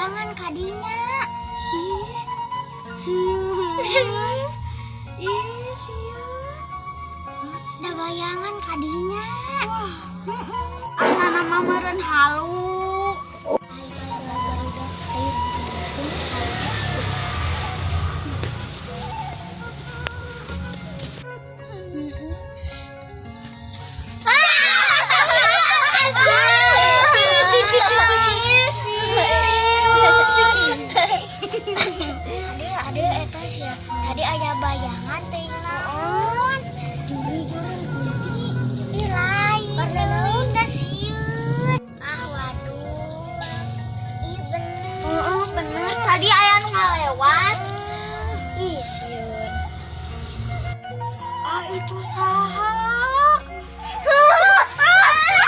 bayangan kadinya. Ih, sieun. Ih, sieun. Da bayangan kadinya. Wah, ah, nama meureun halu. Ayo, ayo, barudak. Ayo, ayo. Tadi ada eta sih ya. Tadi aya bayangan teh naon? Juri-juri kunti. Ih, lain. Warna lain da sieun. Ah, waduh. Ih, bener. Heeh, bener. Tadi aya nu ngalewat.